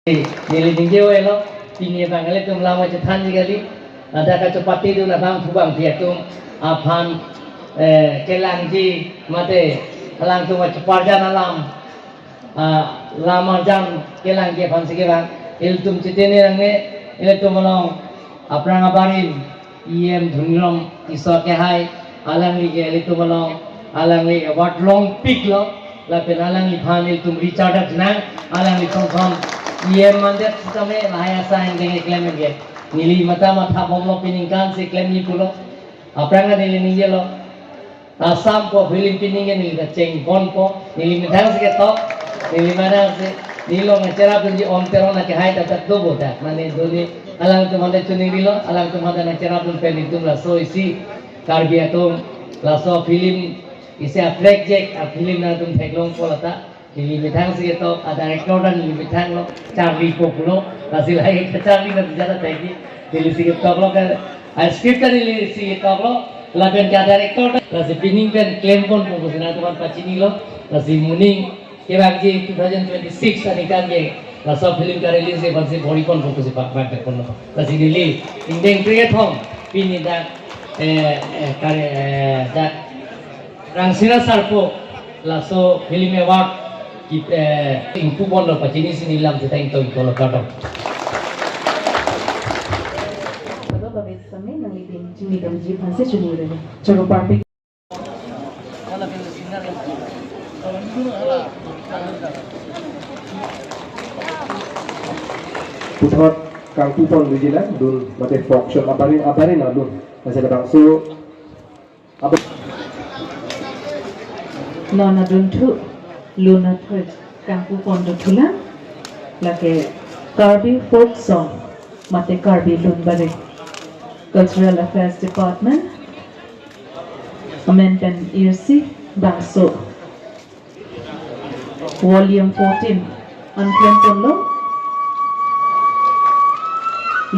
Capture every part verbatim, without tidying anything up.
Neli ningje-oi lo, pini abang ilitum lam kachethanji kali, ladak kachepatedun abangphu abangphi atum aphan, eh, kelangji mate alangtum kacheparjan alam, ah, lam arjan kelangji aphansi kevang, ilitum chitene nangne, ilitum along aphrang abarim, E M Dhoniram Tisso kehai, alangli ke ilitum along, alangli award longpiklo, lapen alangliphan ilitum Richard Atnang, alangliphan E M mandet sitame lahai asa angdeng keklem ke. Neli matha mathabomlo, piningkan si klemji pulo. Aphrang neli ningjelo. Assam ko film pining ke neli kachengponpo, neli methang si ketok, neli methang si, neli along nangcherapdunji Om Teron akehai ta ta dobo ta, mane doni, alangtum aphan ta chuning rilo, alangtum aphan ta nangcherapdun pen itum laso isi, Karbi atum, laso film isi a-project, a-film nangtum theklongpo lata, neli methang si ketok, a-director ta neli methanglo, charlipo pulo, lasi lahai kacharli nangtum jala thekji, neli si ketoklo ke, a-script ta neli si ketoklo, lapen ke a-director ta, lasi pining pen klemponpo pusi nangtum aphan pachinilo, lasi moning kevangji two thousand twenty-six aningkan ke, laso film ka-release ke aphansi bor-iponpo pusi pak pak ponlo, lasi neli ingdeng krekethom, pini dak, eh, eh, kare, eh, dak Rangsina Sarpo, laso film award, ki, eh, ingpuponlo pachinisi neli lam chethan ingtoi ingtoi lo, kardom. Kado kave sitame nanglitum chini damji aphansi chunire. Choro parpik. Puthot kangpupon dujila dun mate function abari abari na dun. Nasa labangso Non adunthu, lun athoi kangpupon dothulang, lake Karbi Folk Song mate Karbi Lun Barim, Cultural Affairs Department amen pen irsi bangso Volume fourteen an klemponlo.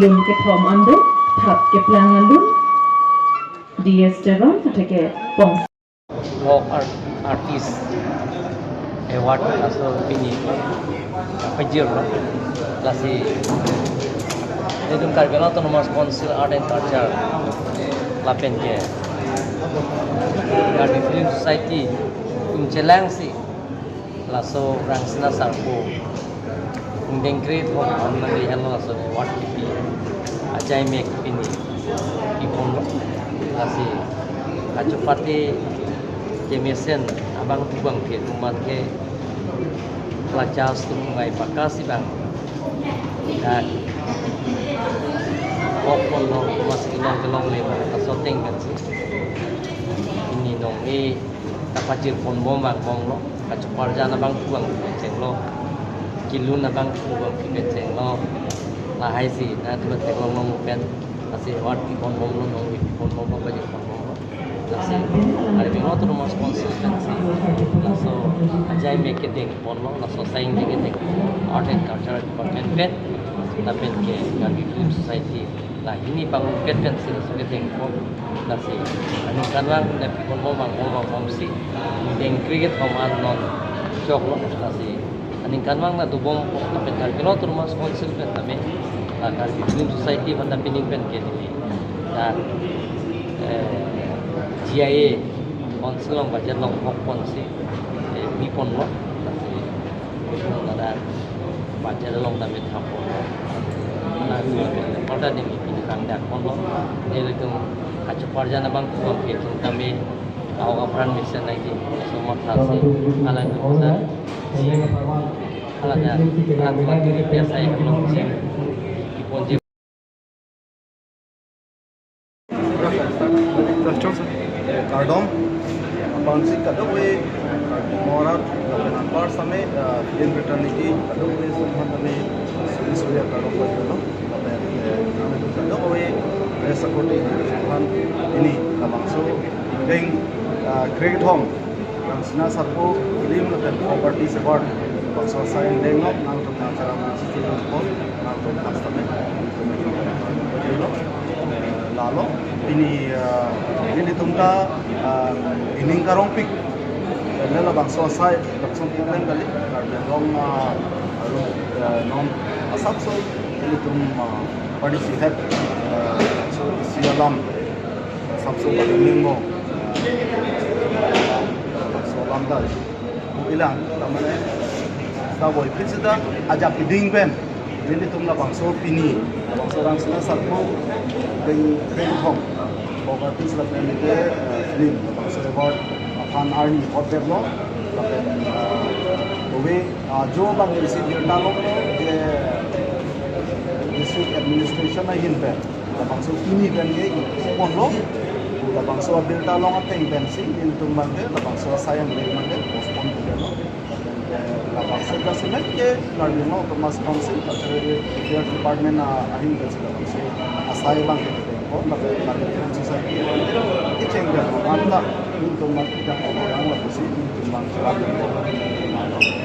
Lun kethom an do, Thap Keplang alun, D S Teron, atheke Pong. Folk Art, Artist Award laso pini pajirlo. Lasi ilitum Karbi Anglong Autonomous Council Art and Culture lapen ke Karbi Film Society atum chelangsi laso Rangsina Sarpo ingdeng kre-thom an nangli henlo laso award kipi, achai mek pini kiponlo. Lasi kachepate kemesen abangphu abangphi atum ke klachas atum ngai pakasi bang dak kokponlo, mas ilong kelongle bang laso ateng pensi pini nong-e kapachirponbom vangbomlo, kacheparjan abangphu abangphi kechenglo, kelun abangphu abangphi kechenglo, lahaisi nangtum theklonglo pen, lasi award kiponbomlo, nong-e kiponbomlo, pachirponbomlo. Lasi Karbi Anglong Autonomous Council pensi laso achai mek kedengponlo, laso asai ingdeng kedeng Art and Cultural Department pen, lapen ke Karbi Film Society, la hini pangpet pensi laso kedengpon. Lasi aningkanvang lapiponbom vangbom vangbomsi ingdeng kre-thom an non choklo. Lasi aningkanvang la dobompo, lapen Karbi Anglong Autonomous Council pen tame, la Karbi Film Society aphan ta pining pen ke neli dak, eh, G I A Council along budget along kokponsi, eh, piponlo. Lasi ladak budget along tame thaponlo. Ladak parda ding ipi kangdakponlo. Ilitum kacheparjan abangphu abangphi atum tame ahok apran mesen lagi. Laso mathasi alangtum sa, alangtum, alangtum ipiyasai along si iponji. Kardom, aphansi kadokave, Karbi Mora, lapen anpar same, ah, film fraternity, kadokave atum aphan tame, suri suri akardom pajirlo, lapen, eh, kami tu kadokave, eh, press secretary aphan pini labangso ingdeng, ah, kre-thom, Rangsina Sarpo Film lapen Properties Award, bangso asai ingdeng lo, nangtum nangcherap nangsi film pon, nangtum custom lo, lalo, pini, ah, nelitum ta, ah, ining karongpik, eh, labangso asai, langsung kiklem kali, Karbi Anglong, ah, Aru, eh, non asapso ilitum, ah, party si het, eh, so isi alam asapso paling lingbo, eh, so alam ta ilang, ta mane, ta boi phi seta ajak keding pen ilitum labangso pini, labangso rang sena satmo deng deng hong. Bok artist lapen ite, eh, film, labangso award aphan arni hot dep lo, lapen, eh, kove, eh, jo bang isi birta longlo, je district administration ahin pen labangso pini pen ke ipon lo, labangso birta long ateng pensi ilitum abang ke labangso asai angle abang ke postpone ke lo. Labangso jasemet ke Karbi Anglong Autonomous Council Cultural Affairs Department a ahin ke labangso asai abang ke ko, lapen Karbi Film Society kecheng abang ke ilitum abang ke orang lapusi ilitum abang ke